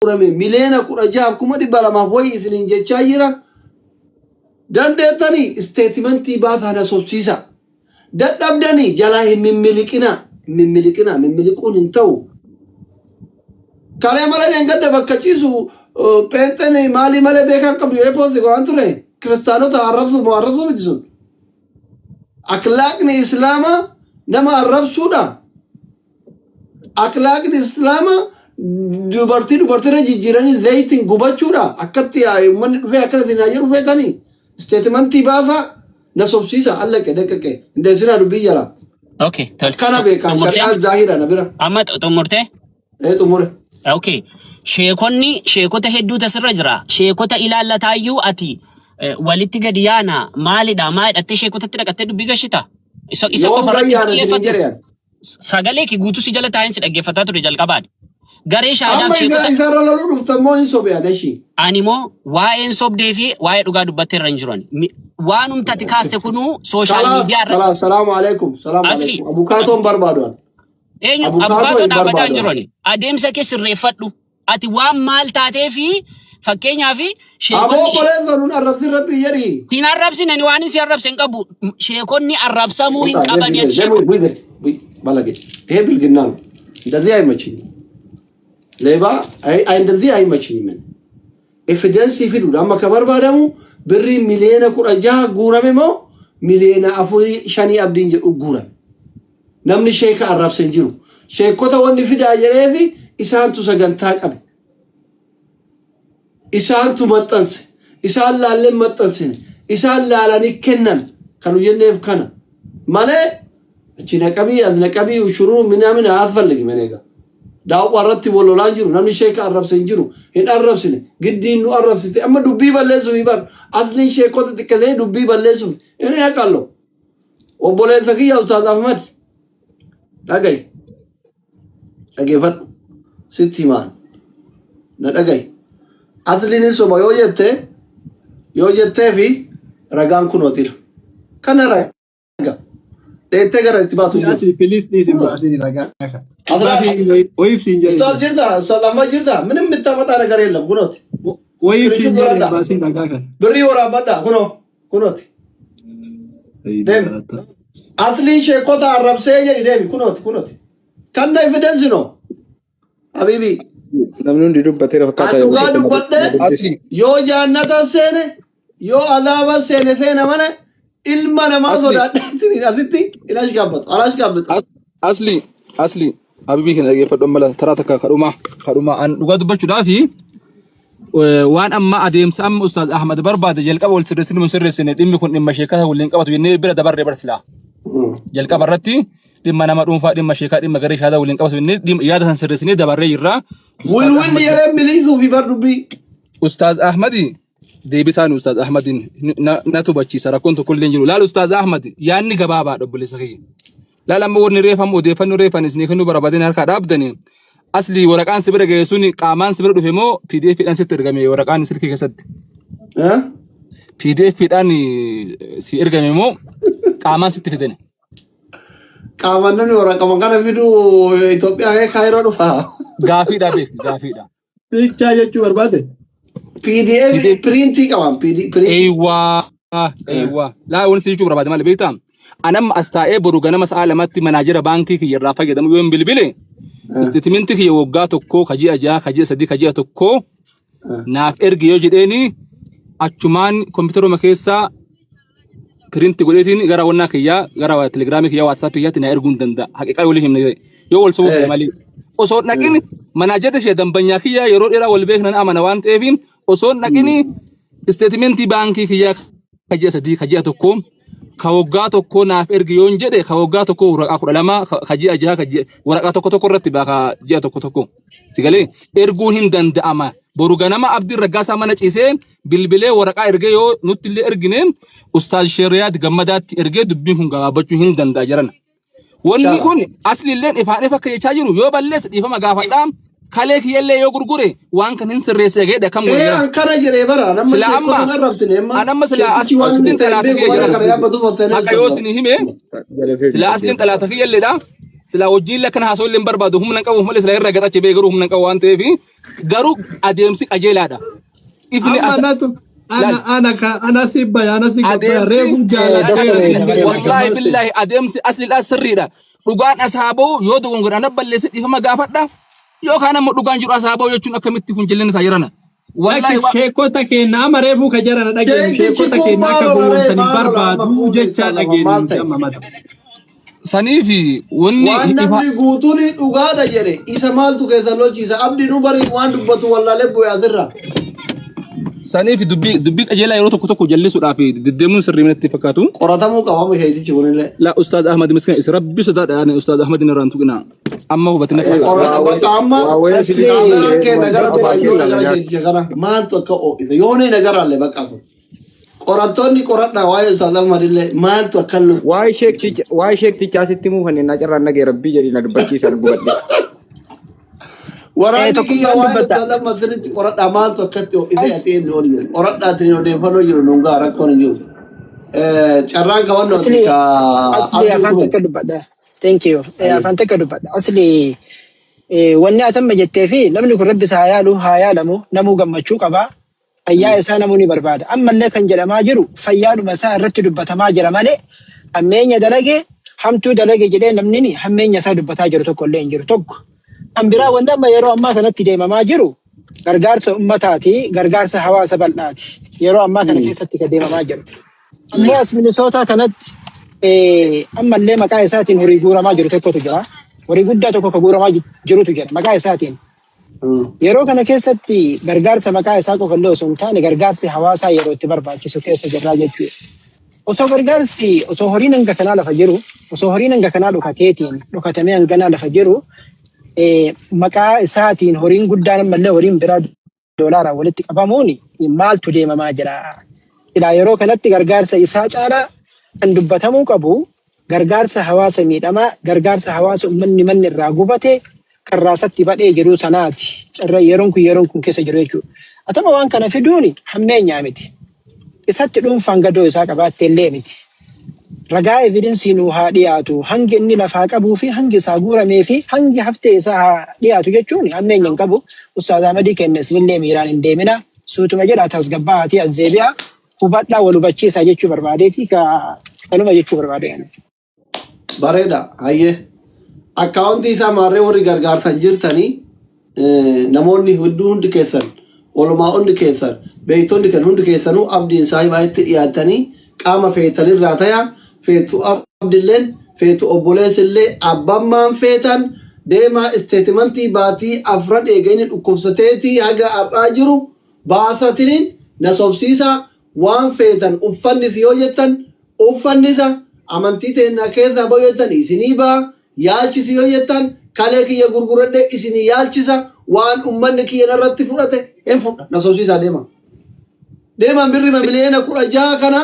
Guurame 16,200,000 wayi isiniin jechaa jira. Dandeettanii statementii baasaa na sobsiisa. Dadhabdanii jalaa hin mimmiliqinaa. Hin mimmiliqinaa. Mimmiliquun hin ta'u. Kalee malee dheengadda bakka ciisu pheenxeen maalii malee beekaan qabdu jedhee poosti godhaan ture. Kiristaanota arrabsuuf moo arrabsuu miti sun. Akhlaaqni Islaamaa nama arrabsuudha. Akhlaaqni Islaamaa dubartii dubartiirra jijjiiranii zayitiin gubachuudha. Akkatti uummanni dhufee akkana isin haa jedhu feetanii. Statementii baasaa na sobsiisa allaqe deqqeqqe. Hin deessinaa dubbii jala. Okay, tole. Kana beekaa Xumurtee shari'aan zaahira na bira. amma xumurtee? Ee xumure. Okay. Sheekonni sheekota hedduutu asirra jira. Sheekota ilaallataayyuu ati walitti gadi yaana maalidha maalidha sheekotatti dhaqattee dubbii gashita. Isa Yoom qofa irratti gayyaana isiniin xiyyeeffatu. jedhe ani. Sagalee kee guutuu si jala taa'een si dhaggeeffataa ture jalqabaan. Garee shaadaaf Amma isa sheekota isarra loluu dhuftan moo hin sobe ani ishii. ani immoo waa'een sobdee fi waa'ee dhugaa dubbattee irra hin jiru ani. Waanumti ati kaaste kunuu sooshaal Kalaas miidiyaa irratti kalaas salaamu alaikum salaamu asli alaikum abukaatoon barbaadu ani. eenyu Abukaatoo abukaatoo hin dhaabbataa hin barbaadu jiru ani. ani. Adeemsa kee sirreeffadhu. Ati waan maal taatee fi fakkeenyaaf Aboo sheekonni obboleessa nun arrabsin rabbi jedhi. siin arrabsin ani waan si arrabse hin qabu. Sheekonni arrabsamuu hin Wuta, qabani ati deemu sheeko. buy ባለጌ ይሄ ብልግና ነው። እንደዚህ አይመችኝም። ሌባ እንደዚህ አይመችኝም። እኔ evidence fiduudha amma ka barbaadamu birrii 16,000,000 guurame moo 4,500,000 abdiin jedhu guurame. Namni sheeka arrabse hin jiru. Sheekota wanni fidaa jedheefi isaantu sagantaa qabe. Isaantu maxxanse. Isaan laalleen maxxansine. Isaan laalanii kennan kan nu jenneef kana. Malee achi naqabii as naqabii ushuruu minaamin አያስፈልግም እኔ ጋር daawwaa irratti wal lolaan jiru namni sheeka arrabse hin jiru hin arrabsine giddiin nu arrabsite amma dubbii balleessuuf bar asliin sheekota xiqqisee dubbii balleessuuf inni haqallo obboleessa kiyya Ustaaz Ahmad dhagayi dhageeffadhu sitti himaan na dhagayi asliin hin soba yoo jette yoo jettee fi ragaan kunootira kana raga dheettee gara itti baatu hin jiru. Asii please dhiisi baasii ragaa kana. Asirraa Baasii wayiif siin jedhe. ኡስታዝ jirta ኡስታዝ አህመድ jirta ምንም የምታመጣ ነገር የለም kunooti Wayiif siin Screenshot jedhe godhadha. baasii ragaa kana. Birrii waraabbadha kunoo kunooti deemi asliin sheekota arrabsee jedhi deemi kunooti kunooti kanna evidence ነው habibi Namni hundi dubbateera fakkaata an yeroo dhugaa tokko na dubbadhe dubbisa. Asli yoo jaannata seene yoo azaaba seene seena mana ilma namaa asli sodaadheetiin asitti hin ashkaabbatu alaashkaabbatu asli asli habibii keenya dhaggeeffadhu amma laata taraa takka kadhuma kadhuma an dhugaa dubbachuudhaafi waan amma adeemsa amma ustaaz Ahmad barbaade jalqaba wal sirreessine mun sirreessine dhimmi kun dhimma sheekata waliin qabatu jennee bira dabarre barsilaa jalqaba irratti dhimma nama dhuunfaa dhimma sheekaa dhimma garee shaadaa waliin qabatu jennee yaada san sirreessinee dabarree jirra. Ustaaz wilwilli Ahmad yeree miliisuu fi bar dubbii Ustaaz Ahmadi deebisaan Ustaaz Ahmadin na tubachiisa rakkoon tokko illee hin jiru. Laal Ustaaz Ahmad yaadni gabaabaadha obboleessa kiyya. Laal amma warni reefam odeeffannoo reefan isinii kennuu barbaadeen harkaa dhaabdanii asli waraqaan si bira ga'e sun qaamaan si bira dhufe moo PDF dhaan sitti ergame waraqaan silkii keessatti? Eh? PDF dhaan si ergame moo qaamaan sitti fidani? Qaamaan namni waraqama kana fiduu Itoophiyaa kee Kaayiroo dhufa. Gaafiidha beekti gaafiidha. Piikchaa jechuu barbaade. PDF PDF piriintii qaban piriintii. Eewwaa eewwaa laa wanti si jechuu barbaade maali beektaa? Anamma as taa'ee boru ganama sa'a 2tti manaajera baankii kiyya irraa fayyadamu yoo hin bilbile isteetimentii kiyya waggaa tokkoo ka ji'a 6 ka ji'a 3 ka ji'a 1 naaf ergi yoo jedheeni achumaan kompiitaruma keessaa piriinti godheetiin gara wannaa kiyyaa gara telegiraamii kiyyaa waatsaapii kiyyaatti na erguu hin danda'a. Haqiqaa yoo himne ta'e yoo wal sobuu fedhe malee. Osoo hin dhaqin manaajarri ishee dambanyaa kiyyaa yeroo dheeraa wal beeknan amana waan ta'eef osoo hin dhaqin isteetimentii baankii kiyyaa ka ji'a 3 ka ji'a 1 ka waggaa 1 naaf ergi yoon jedhe ka waggaa 1 waraqaa 12 ka ji'a 6 ka ji'a waraqaa tokko tokko irratti baa ka ji'a tokko tokko. Si galee erguun hin danda'ama. Boru ganama Abdiin Raggaasaa mana ciisee bilbilee waraqaa ergee yoo nutti illee ergine Ustaaz Sheeriyaad Gammadaatti ergee dubbiin kun gabaabbachuu hin danda'a jedhan. Wanni Inshallah. kun asli illeen ifaan ifa akka jechaa jiru yoo balleesse dhiifama gaafadhaa kalee kiyyallee yoo gurgure waan kan hin sirreesse jedhe akkam godhe Ee jedhan. an kana jedhee bara nama Sila sheekota amma hin arrabsine amma an amma sila sheekichi waan asliin inni ta'e hin xalaata beeku kiyya bara jedhan. kana yaabbatu fottanii Haqa yoo isin hime sila asliin xalaata kiyyalleedha. Silaa wajjin illee akkana haasa'uu illee hin barbaadu humna hin qabu malee silaa irra gaxache bee garuu humna hin qabu waan ta'eef garuu adeemsi qajeelaadha. Ifni Amma as natu ana laal ana ka ana si baya ana si gabbaya adeemsi reefu jaaladheera adeemsi siin jedhe wallaahi gammarte. billaahi adeemsi asliidhaa sirriidha. Dhugaan as haa ba'u yoo dogongoran balleesse dhiifama gaafadha. Yookaan ammoo dhugaan jiru as haa ba'u jechuun akkamitti kun jallinni ta'a jirana. Wallaahi Lakkis waa sheekota keenya amma reefuu ka jarana dhageenyu Sheektichi sheekota kun keenya maal akka ola ree gowwoomsan hin maal ola amma barbaadu fuulli jechaa isaa lama dhageenyu maal nuti ta'e? amma mata. sanii fi wanni Waan ifa namni guutuun dhugaadha jedhe isa maaltu keessa lolchiisa abdi nu bari waan dubbatu wallaalee bu'e asirra. sanii fi dubbii dubbii qajeelaa yeroo tokko tokko jallisuudhaaf deddeemuun sirrii natti fakkaatu. Qoratamuu qaba amma sheektichi kunillee. La Ustaaz Ahmad Miskin is rabbi sodaadha ani Ustaaz Ahmad irraan tuqina. Amma hubatina Eh, fakkaata. Qorata bakka amma Waa wayii Asli kaameraan kee nagara Dr. tuqa iddoo Asli. nagara sheekticha kana maaltu akka oo'ise yoonee nagaraallee bakka kun. Qorattoonni qoradhaa waa'ee Ustaaz Ahmad illee maaltu akka Waa'ee sheekticha waa'ee sheektichaa sitti himuu kanneen na carraan nagee rabbii jedhii na dubbachiisan gubadhe. Waraanni kiyya Tokkummaan waa'ee dubbadha. Ustaaz Ahmad sirriitti qoradhaa maaltu akkatti ho'isee As ati inni oli jedhu. Qoradhaa ittiin odeeffannoo jiru nuun ga'a rakkoon hin jiru. Carraan kawannooti asli ka asli abdii afaan utuma. takka dubbadha. Thank you. Afaan takka dubbadha. Asli wanni atamma jettee fi namni kun rabbi isa haa yaalu haa yaalamu namuu gammachuu qaba. Fayyaa isaa namuu ni barbaada. Ammallee kan jedhamaa jiru fayyaadhuma isaa irratti dubbatamaa jira malee hammeenya dalage hamtuu dalage jedhee namni hammeenya isaa dubbataa jiru tokko illee hin jiru tokko. Kan biraa wanti amma yeroo ammaa kanatti deemamaa jiru gargaarsa ummataati, gargaarsa hawaasa bal'aati. Yeroo ammaa kana keessatti kan deemamaa jiru. Ammoo as Minisootaa kanatti ammallee maqaa isaatiin horii guuramaa jiru tokkotu jira. Horii guddaa tokko kan guuramaa jirutu jira maqaa isaatiin. Yeroo kana keessatti gargaarsa maqaa isaa qofa illee osoo hin taane gargaarsi hawaasaa yeroo itti barbaachisu keessa jirraa jechuudha. Osoo gargaarsi osoo horiin hanga kanaa lafa jiru osoo horiin hanga kanaa dhokateetiin dhokatamee hanganaa lafa jiru maqaa isaatiin horiin guddaan ammallee horiin biraa doolaaraan walitti qabamuun maaltu deemamaa jira? Silaa yeroo kanatti gargaarsa isaa caalaa kan dubbatamuu qabu gargaarsa hawaasa miidhamaa, gargaarsa hawaasa uummanni manni irraa gubate kan raasatti badhee jiru sanaati. Carra yeroon kun yeroon kun keessa jiru jechuudha. Atama waan kana fiduun hammeenyaa miti. Isatti dhuunfaan gadoo isaa qabaatte illee miti. Ragaa evidensii nuu haa dhiyaatu. Hangi inni lafaa qabuu fi hangi isaa guuramee fi hangi haftee isaa haa dhiyaatu jechuun hammeenya hin qabu. Ustaaz Ahmadii kenna isinillee miiraan hin deemina. Suutuma jedhaa tasgabbaa'aatii as deebi'aa. Hubadhaa wal hubachiisaa jechuu barbaadeeti. Kanuma jechuu barbaade. Bareeda hayyee. Akkaawuntii isaa maarree warri gargaarsan jirtanii namoonni hedduu hundi keessan olumaa hundi keessan beektonni kan hundi keessanuu abdiin saahibaa itti dhiyaatanii qaama feetanirraa tayaa feetu abdilleen feetu obboleessillee abbammaan feetan deemaa isteetimantii baatii afran eega inni dhukkubsateetii haga har'aa jiru baasatiniin na sobsiisaa waan feetan uffannis yoo jettan uffannisa amantii teennaa keessaa bahu jettan isinii ba'a yaalchisi yoo jettan kalee kiyya gurguradhe isinii yaalchisa waan ummanni kiyya narratti fudhate hin fudha na sobsiisaa deema. Deeman birrima miliyoona 16 kana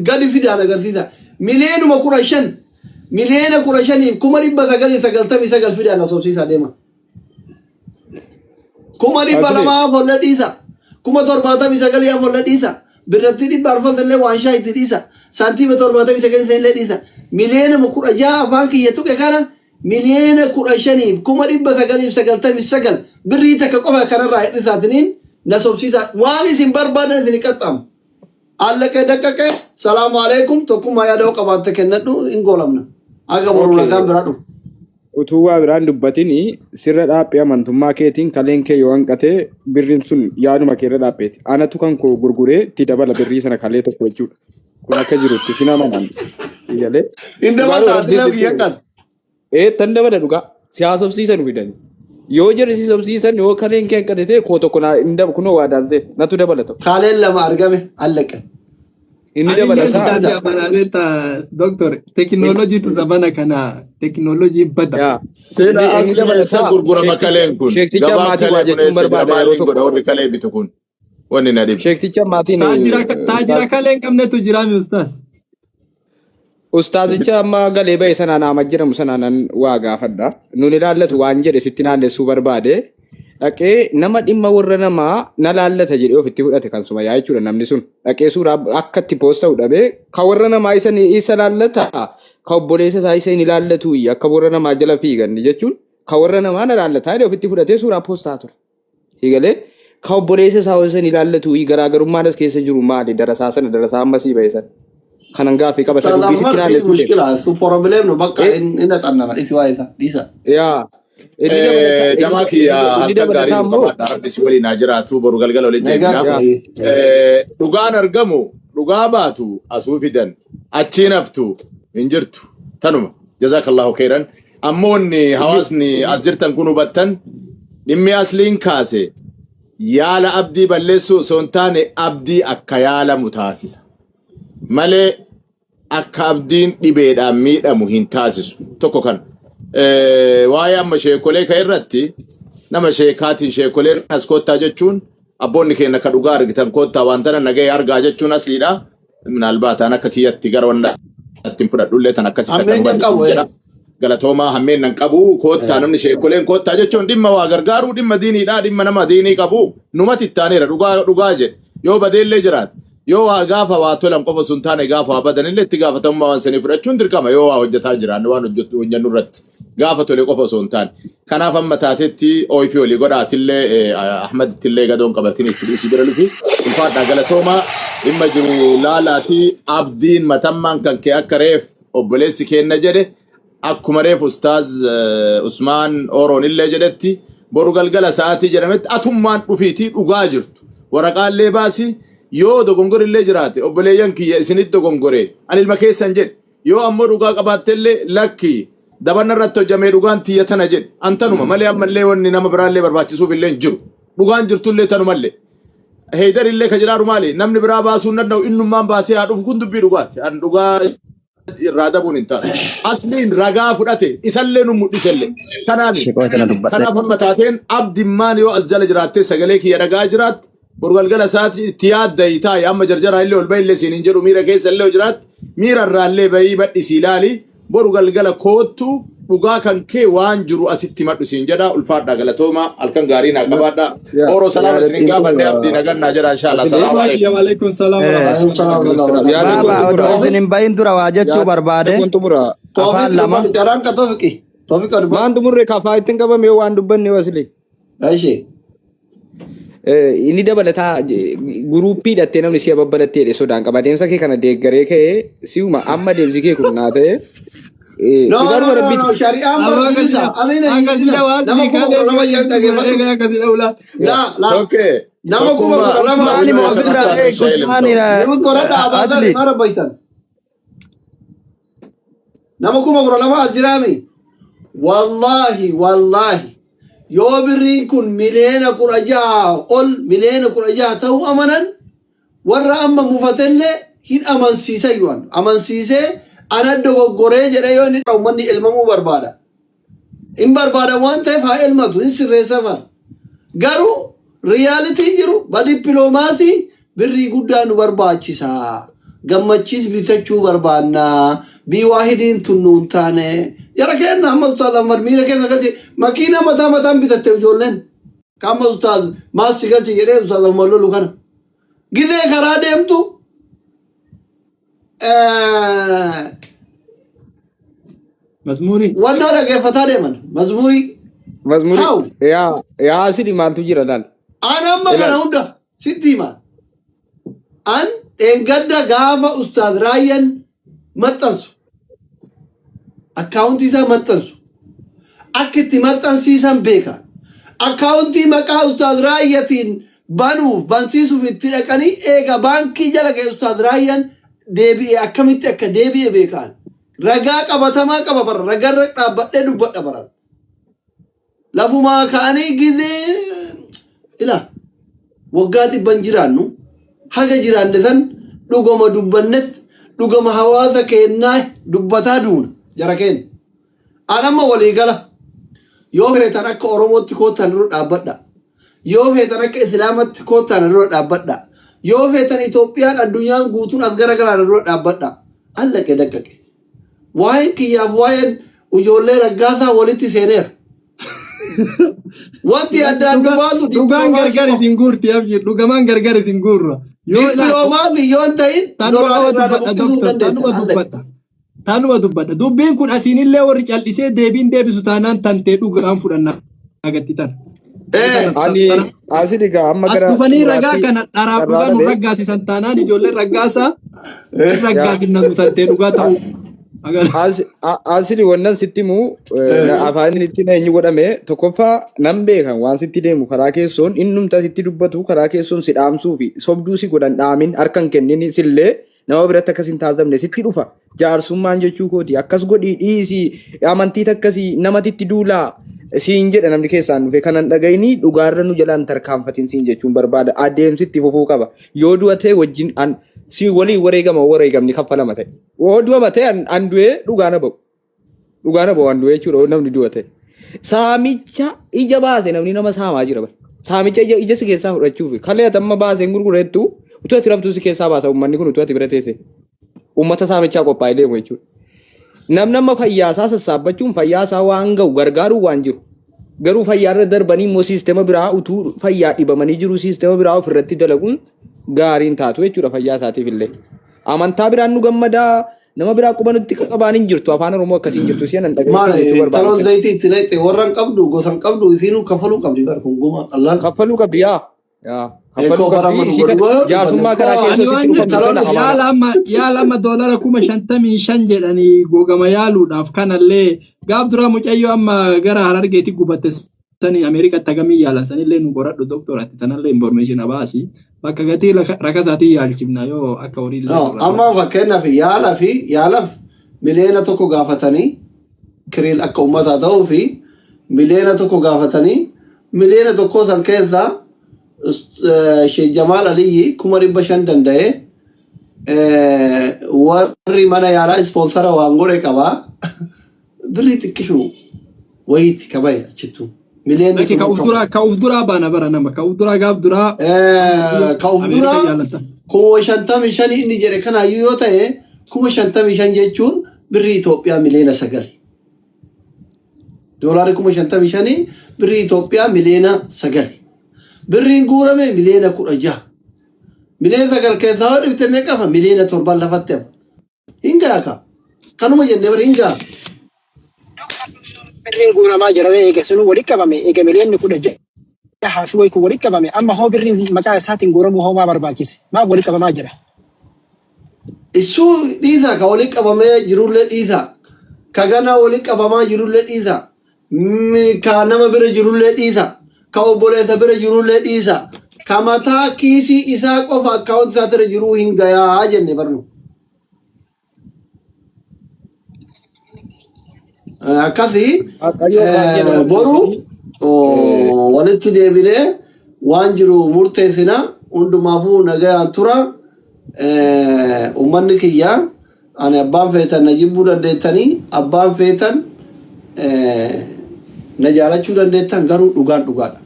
gadi fidaan agarsiisa. Miliyoonuma 15 15,999,000 fidaan na sobsiisaa deema. Kuma dhibba Asli. lamaa folla dhiisa. 79,000 folla dhiisa. Birratti 400 illee waan shaa itti dhiisa. Saantiima 79 illee dhiisa. Miliyoonuma 16 afaan kiyya tuqe kana 15,999,000 birrii takka qofa kanarraa hir'isaatiniin na sobsiisa. Waan isin barbaadan isin qaxxaamu. Allaqee daqqaqee salaamu alaikum tokkummaa yaada qabaatte kennadhu hin goolamna. Aga boru Okay. nagaan biraa dhufu. Utuu waa biraan dubbatini sirra dhaaphee amantummaa keetiin kaleen kee yoo hanqate birriin sun yaaduma kee irra dhaapheeti. Anatu kan koo gurguree itti dabala birrii sana kalee tokko jechuudha. Kun akka jirutti sin amanan. Galee. Hin Dhugaa dabalta rabbii ati sitti kiyya himu. qan. Ee tan dabala dhugaa. Si haasofsiisan fidani. Yoo jarri si sobsiisan yoo kaleen kee hanqate ta'e koo tokko naa hin dabalu kunoo waa daansee natu dabala tokko. Kaleen lama argame allaqe. Inni Ani dabala illee isaa. ustaazi amanaa beektaa doktor tekinooloojiitu zamana kana tekinooloojii bada. Yaa. Sila Inni inni asli dabala eessa isaa gurgurama sheekticha kaleen kun? sheekticha Gabaan maatii waa kalee kun jechuun eessa jira? barbaada yeroo Maaliin godha tokko. warri kalee bitu kun? Wanni na dhibu. Sheekticha maatiin Taajira taajira kalee hin qabnetu jira mi ustaaz. Ustaazicha amma galee ba'e sanaan Ahmad jedhamu sanaan waa gaafadha. Nun ilaallatu waan jedhe sitti naannessuu barbaade. Dhaqee nama dhimma warra namaa na laallata jedhee ofitti fudhate kan suma yaa jechuudha namni sun. Dhaqee suuraa akka itti post ta'u dhabee kan warra namaa isa isa laallata. Ka obboleessa isaa isa hin ilaallatu akka warra namaa jala fiigan jechuun ka warra namaa na ilaallataa jedhee ofitti fudhatee suuraa poostaa ture. Siigalee ka obboleessa isaa isa hin ilaallatu garaagarummaan as keessa jiru maali darasaa sana darasaa ammasii ba'e sana. Kanan gaaffii qaba isa dubbii sitti Ustaaz ilaalletu deema. mushkila su problem no bakka Eh, inni xannana dhisi waa isa dhiisa. yaa inni dabalataa inni Jamaa kiyya inni halkan gaarii dabalataa nu immoo qabaadha. Rabbi si waliin haa jiraatu. Boru galgala walitti Nagaa deebina. yaa ta'e. Dhugaan argamu dhugaa baatu asuu fidan achiin haftu hin jirtu. Tanuma. Jazakallahu khairan. Ammoo wanni hawaasni as jirtan kun hubattan dhimmi asliin kaase yaala abdii balleessuu osoo hin taane abdii akka yaalamu taasisa. Malee akka abdiin dhibeedhaan miidhamu hin taasisu. Tokko kana. Waa'ee amma sheekolee ka irratti nama sheekaatiin sheekoleen as koottaa jechuun abboonni keenya ka dhugaa argitan koottaa waan tana nagahee argaa jechuun asliidha. Minaalbaataan akka kiyyatti gara wanta ittiin fudhadhullee tan akkasitti akka Hammeen kan hubadhisu qabu jedha. Galatoomaa hammeen nan qabu koottaa namni sheekoleen koottaa jechuun dhimma waa gargaaruu dhimma diiniidha dhimma nama diinii qabu numatti ittaaneera dhugaa dhugaa jedhe yoo badeellee jiraate yoo waa gaafa waa tolan qofa sun taane gaafa waa badanillee itti gaafatamummaa waan sanii fudhachuun dirqama yoo waa hojjetaa jiraanne waan hojjetu hojjennu irratti gaafa tole qofa osoo hin taane kanaaf amma taatetti ooyifii olii godhaatillee Ahmadittillee gadoon qabatin itti dhiisi bira lufi ulfaadhaa galatoomaa dhimma jiru laalaatii abdiin matammaan kan kee akka reef obboleessi keenna jedhe akkuma reef ustaaz Usmaan Ooroon illee jedhetti boru galgala sa'aatii jedhametti atummaan dhufiitii dhugaa jirtu waraqaallee baasi yoo dogongorillee jiraate obboleeyyan kiyya isinitti dogongore ani ilma keessan jedhe yoo ammoo dhugaa qabaattellee lakki dabanna irratti hojjamee dhugaan tiyya tana jedhe an tanuma malee ammallee wanni nama biraallee barbaachisuuf illee hin jiru dhugaan jirtullee tanumallee Heydar illee ka jedhaaru maali namni biraa baasuu hin danda'u innummaan baasee haa dhufu kun dubbii dhugaati an dhugaa irraa dabuun hin taatu. Asliin ragaa fudhate isallee nu mul'isellee. Kanaaf Sheekoo tana dubbadhe. kanaaf amma taateen abdimmaan yoo as jala jiraattee sagalee kiyya dhagaa jiraatte boru galgala isaati itti yaadda taa'i amma jarjaraa illee ol bahillee siin hin jedhu miira keessa illee yoo jiraatte miira irraallee bahii badhisii ilaali boru galgala koottu dhugaa kan kee waan jiru asitti madhu siin jedha ulfaadhaa galatoomaa halkan gaarii naa qabaadhaa yaa Ooroo salaama isinin yaadattiin gaafanne xumura abdii nagannaa jedha inshallah asli salaamu alaikum. Waalaikum salam Eh, Waalaikum salaam Waalaikum warahmatullahi salaam. wabarakatuh. Yaadni Baaba kun odoo xumura. isin hin bahin dura waa jechuu Yaadni barbaade kun xumura. afaan Toofiq lama. dubbadhu carraan ka Toofiqi. Toofiq dubbadhu. Maan xumurre kafaa ittiin qabame yoo waan dubbanne yoo asli. Ishee. Inni dabalataa guruuppii hidhattee namni si'a babbalattee jedhe sodaan qaba. Adeemsa kee kana deeggaree ka'ee si'uma amma adeemsi kee kun naa ta'e. No, no, Dhugaadhuma no, no, rabbiiti. shari'aan barsiisa. Ani na hiisisa. Nama 12,000 yan dhaggeeffadhu. Laa, laa. Okay. Nama 12,000 Usmaani moo ofirraa eegi Usmaani Niwut godhadhaa abaasan asli. maa rabbaysan. Nama 12,000 as jiraami. Wallaahi, wallaahi. Yoo birriin kun 16 miliyoona ol 16 miliyoona ta'uu amanan warra amma mufatellee hin amansiisa yoon amansiisee ana dogoggoree jedhee yoo inni uummanni elmamuu barbaada. Hin barbaada waan ta'eef haa elmatu hin sirreessaman. Garuu realityn jiru ba dippiloomaasii birrii guddaa nu barbaachisa. Gammachiis bitachuu barbaanna. Bii waahidiin tun nuun taane. Jara kenna amma ustaaz Ahmad miira keessa galche makiina mataa mataan bitatte ijoolleen. Kan amma ustaaz maasii galche jedhee ustaaz Ahmad lolu kana. Gizee karaa deemtu Mazmurii. wannaa dhaggeeffataa deeman mazmurii. Mazmurii. How? Yaa yaa asli maaltu jira laal. An amma kana Ilaal. hunda sitti hima. An dheengadda gaafa ustaaz Raayyaan maxxansu akkaawuntii isaa maxxansu akka itti maxxansiisan beeka. Akkaawuntii maqaa ustaaz Raayyaatiin banuuf bansiisuuf itti dhaqanii eega baankii jala ga'e ustaaz Raayyaan deebi'e akkamitti akka deebi'e beekaan. Ragaa qabatamaa qaba bara ragarra dhaabbadhee dubbadha bara. Lafumaa ka'anii gizee ila waggaa dhibban jiraannu haga jiraanne san dhugama dubbannetti dhugama hawaasa keennaa dubbataa duuna jara keenya. An amma walii gala yoo feetan akka Oromootti koottan dura dhaabbadha. Yoo feetan akka Islaamatti koottan dura dhaabbadha. Yoo feetan Itoophiyaan addunyaan guutuun as garagalaan dura dhaabbadha. Allaqe daqqaqe. Waa'een kiyyaaf waa'een ijoollee raggaasaa walitti seeneera. Wanti addaan nu baasu Dhugaan dippiloomaasii gargar qofa. isin guurti abshir dhugamaan gargar isin guurra. Yoo Dippiloomaasii yoo hin ta'in Tanuma doolaara irraa dubbadha buqqisuu doktor dandeetta. tanuma Allaqe. dubbadha. Tanuma dubbadha. Dubbiin kun asiinillee warri cal'isee deebiin deebisu taanaan tantee dhugaan fudhanna agatti tan. Ani asii dhigaa amma As gara dhufanii ragaa xumuraatti kana dharaaf carraa dhugaa nu dhabee raggaasisan taanaan ijoolleen raggaasaa hin raggaasifna nu tantee dhugaa ta'uu. Asili wannan sitti himu afaan itti na eenyu godhame tokkoffaa nan beekan waan sitti deemu karaa keessoon innumta sitti dubbatu karaa keessoon si dhaamsuu fi sobduu si godhan dhaamin harkan kennin sillee nama biratti akkas hin taasifamne sitti dhufa jaarsummaan jechuu kooti akkas godhii dhiisii amantii takkasii namatitti duulaa siin jedha namni keessaan dhufe kanan dhagayini dhugaarra nu jalaan tarkaanfatin siin jechuun barbaada adeemsitti fufuu qaba yoo du'a ta'e wajjin an si waliin wareegama wareegamni kaffalama ta'e yoo du'a ta'e an du'ee dhugaa na ba'u dhugaa na ba'u an du'ee jechuudha yoo namni du'a ta'e saamicha ija baase namni nama saamaa jira bara saamicha ija ija si keessaa fudhachuuf kalee ati amma baaseen gurgurettu utuu ati raftuu si keessaa baasa uummanni kun utuu ati bira teesse uummata saamichaa qophaa'ee deemu jechuudha. Namni amma fayyaasaa sassaabbachuun fayyaasaa waan ga'u gargaaruu waan jiru. Garuu fayyaarra darbanii immoo siistema biraa utuu fayyaa dhibamanii jiru siistema biraa ofirratti dalaguun gaariin taatu jechuudha fayyaa isaatiif illee. Amantaa biraan nu gammadaa nama biraa quba nutti qabaan hin jirtu afaan Oromoo akkasii hin jirtu si'an dhaga'ee Maali jechuu taloon barbaada. zayitii itti naqxe warra hin qabdu gosa hin qabdu isiinuu kaffaluu qabdi bar kun guma qallaan. Kaffaluu qabdi yaa. Yaa Eekoo kaffaluu bara qabdi amma isii dhuga kana dhugaa yoo dubbanne jaarsummaa karaa koo keessoo Ani sitti waan dhufamtu taloon sana isin amaana. yaala amma yaala amma doolara 55,000 jedhanii gogama yaaluudhaaf kanallee gaaf duraa mucayyoo amma gara Harargeetti gubatte sanii Ameerikaatti hagamii yaalan sanillee nu qoradhu doktor ati tanallee information baasi bakka gatii rakasaatiin yaalchifna yoo akka horiillee No, nurra amma fakkeenyaaf yaala fi yaalaaf 1 miliyoona gaafatanii kiriil akka uummataa ta'uu fi 1 miliyoona gaafatanii 1 miliyoona san keessaa Sheekh Jamaal Aliyyi 500,000 danda'ee warri mana yaalaa sponsor waan godhe qabaa birrii xiqqishuu wayiiti kabaye achittu miliyoonni Lakki sun ka uf qabu. duraa ka uf duraa baana bara nama ka uf duraa gaaf duraa Ka uf Ameerikaa duraa yaalan tan. 55,000 inni jedhe kanaayyuu yoo ta'e 55,000 jechuun birrii Itoophiyaa 9 miliyoona. Doolaarri 55,000 birrii Itoophiyaa 9 miliyoona. Birriin guurame 16 miliyoona. 9 miliyoona keessaa yoo dhifte meeqa hafa? 7 miliyoona lafatti hafa. Hin gahaa ka. Kanuma jennee bari hin gahaa. Birriin guuramaa jira eega sunuu walitti qabame eega 16 miliyoona fi wayi kun walitti qabame amma hoo birriin maqaa isaatiin guuramuu hoo maa barbaachise maaf walitti qabamaa jira? Isuu dhiisaa ka walitti qabamee jirullee dhiisaa. Ka ganaa walitti qabamaa jirullee dhiisaa. Ka nama bira jirullee dhiisaa. Ka obboleessa bira jirullee dhiisaa. Ka mataa kiisii isaa qofa akkaawwanti isaa bira jiruu hin gayaa jenne barnu. Akkasii Waaqayyoo baay'ee nama boru dhiisanii walitti deebinee waan jiru murteessina hundumaafuu nagayaan tura. Uummanni kiyya ani abbaan feetan na jibbuu dandeettanii abbaan feetan na jaalachuu dandeettan garuu dhugaan dhugaadha.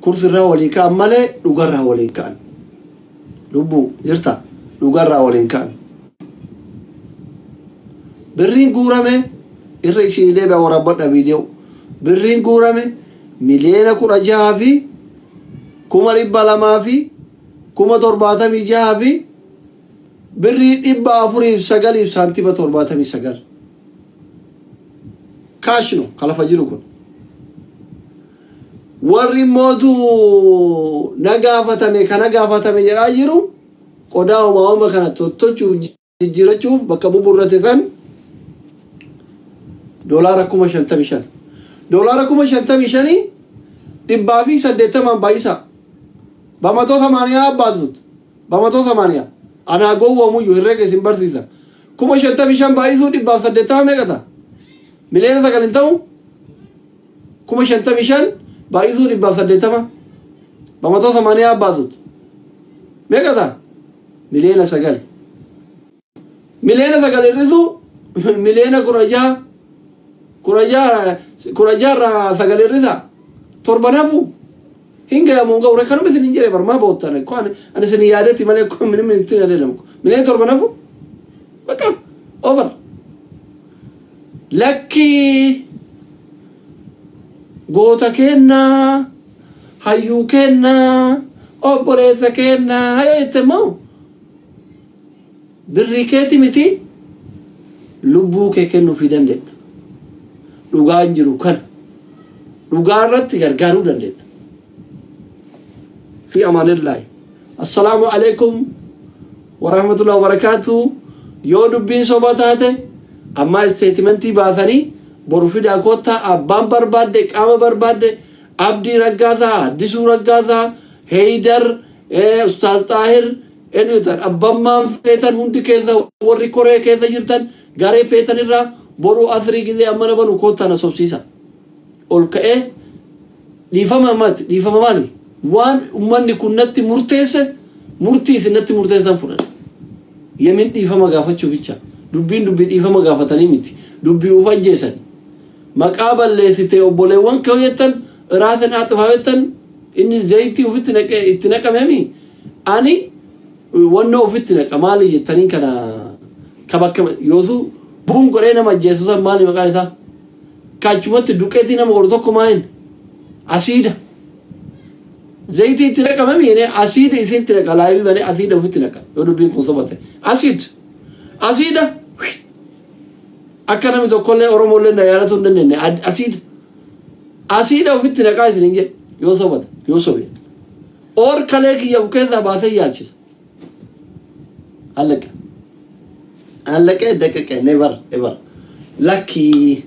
Kursirraa walii ka'an malee dhugarraa waliin ka'an. Lubbuu jirta dhugarraa waliin ka'an. Birriin guurame irra isin deebi'a waraabadha viidiyoo. Birriin guurame 16,276,409 fi birrii 409 saantima 79. Cash nu kalafa jiru kun. Warri mootu na gaafatame kana gaafatame jedhaa jiru qodaa uumama kana tottochuuf jijjiirachuuf bakka buburrate san doolaara 55,000. Doolaara 55,000 180n baay'isa. በመቶ ሰማንያ አባዙት በ180 anaa gowwoomuyyuu herreega isin barsiisa. 55,000 baay'isuu 180 meeqa ta'a? 9 miliyoona hin ta'u? 55,000 baay'isuu 180 በ180 አባዙት meeqa ta'a? 9 miliyoona. 9 miliyoona hir'isuu 16 miliyoona 16 irraa 9 hir'isa torban hafu hin gahamu hin ga'u kanuma isin hin jedhe barmaa boottan ko ani isin yaadetti malee ko minim ittiin adeemu 7 miliyoona hafu በቃ over lakkii goota kennaa hayyuu kennaa obboleessa kennaa yoo jette immoo birrii keeti miti. Lubbuu kee kennuufii dandeetta. Dhugaan jiru kana. Dhugaa irratti gargaaruu dandeetta. Fi amaanillaahi. Assalaamu alaikum warahmatullahi wabarakaatu. Yoo dubbiin soba taate ammaa statementii baasanii boru fidaa koottaa. Abbaan barbaadde, qaama barbaadde, Abdii Raggaasaa, Addisuu Raggaasaa, Heydar, Ustaaz Xaahir, eenyu ta'an abbammaan feetan, hundi keessa warri koree keessa jirtan, garee feetan irraa boru asrii gizee amma banu koottaa na sobsiisa. Ol ka'ee dhiifama mati dhiifama maali? Waan ummanni kun natti murteesse, murtii isin natti murteessan fudhadha. Yemin dhiifama gaafachuu bicha. Dubbiin dubbii dhiifama gaafatanii miti. Dubbii uf ajjeesan. Maqaa balleessite obboleewwan kee jettan iraasin aaxifaa jettan inni zayitii ofitti naqe itti naqamemi ani wannoo ofitti naqa maali jettaniin kana ka bakka yoosu buun godhee nama ajjeesu san maali maqaan isaa? Kaachumatti duqeetii nama godhu tokko maayin? Asiida. Zayitii itti naqamemi jedhee asiida isitti naqa, live banee asiida ofitti naqa yoo dubbiin kun sobate. Asiid. Asiida. Akka namni tokkollee Oromollee na yaalatuu hin dandeenye asiida. Asiida ofitti naqaa isin hin jedhe yoo sobate, yoo sobe. Oor kalee kiyya of keessaa baasee yaalchisa. Allaqa. Allaqee daqaqe never ever. Lakkii,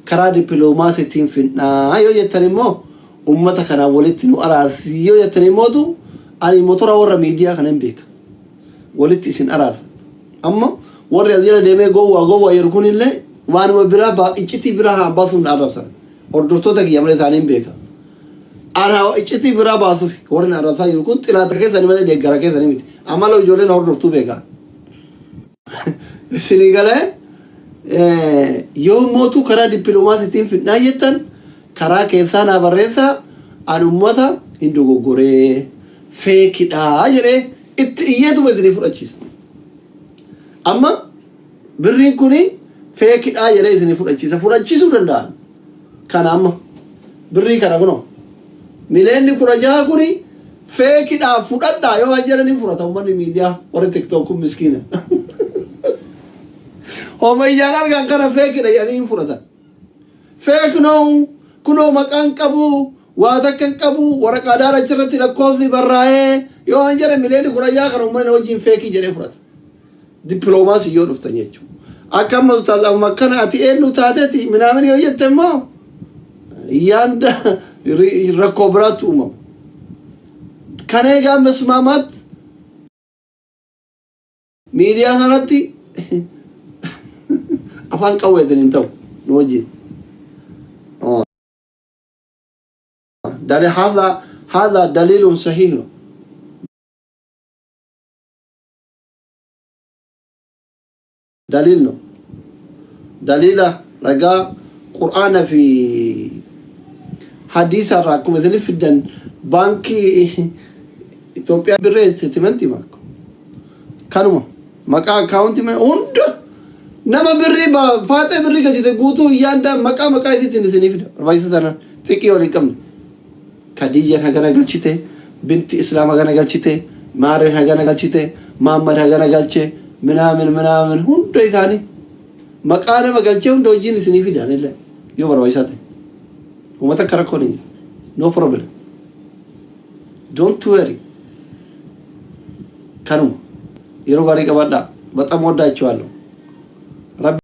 karaa dippiloomaasiitiin finnaa yoo jettan immoo, ummata kanaan walitti nu araarsi yoo jettan immootu, ani motora warra miidiyaa kana hin beeka. Walitti isin araarsa. Amma warri as jala deemee gowwaa gowwaa jedhu kunillee waanuma biraa iccitii biraa haa baasuun na arrabsan. Hordoftoota kiyya malee isaanii hin beeka. Ana iccitii biraa baasuuf warri na arrabsaa jiru kun xilaata keessanii malee deeggara keessanii miti. Amala ijoolleen hordoftuu beeka. Isinii galee yoo mootuu karaa dippiloomaasiitiin fidnaa jettan, karaa keessaa naa barreessaa. Ani ummata hin dogoggoree, fakedhaa jedhee itti iyyeetuma isinii fudhachiisa. Amma birriin kuni fakedhaa jedhee isinii fudhachiisa. Fudhachiisuu danda'an. Kana amma birrii kana kunoo 16 miliyoonni kuni fakedhaa fudhadhaa yoo waan jedhan hin fudhata uummanni miidiyaa warri TikTok kun miskiina. Homayyaan argan kana fakedha jedhanii hin fudhatan. Fake ነው, kunoo maqaan qabu, waa takka hin qabu, waraqaa daara achirratti lakkoofsi barraa'ee yoo waan jedhan 16 miliyoonni kana uummanni wajjin fake jedhee fudhata. Dippiloomaasii yoo dhuftan jechuudha. Akka amma ustaaz amma akkana ati eenyu taateeti minaamin yoo jette immoo yaanda rakkoo biraatti uumama. Kan eegaa መስማማት miidiyaa kanatti afaan qawweetiin hin ta'u nu wajjin. دليل هذا، هذا دليل صحيح ነው. دليل ነው. Daliila ragaa qur'aana fi hadiisa irraa akkuma isin fiddan baankii Itoophiyaa birree statementii maakko. Kanuma maqaa akkaawuntii hunda nama birrii faaxee birrii galchite guutuu yaanda maqaa maqaa isiitiin isinii fida. Barbaachisa sana xiqqii waliin qabne. Kadiyyan hagana galchite, binti Islaam hagana galchite, Maareen hagana galchite, Maammad hagana galche, minaamin minaamin hunda isaanii maqaa nama galchee hunda hojiin isinii fidan illee yoo barbaachisaa ta'e. Uummata akka rakkoon hin jiru. No problem. Don't worry. Kanuma yeroo gaarii qabaadhaa. በጣም ወዳችኋለሁ። Rabbi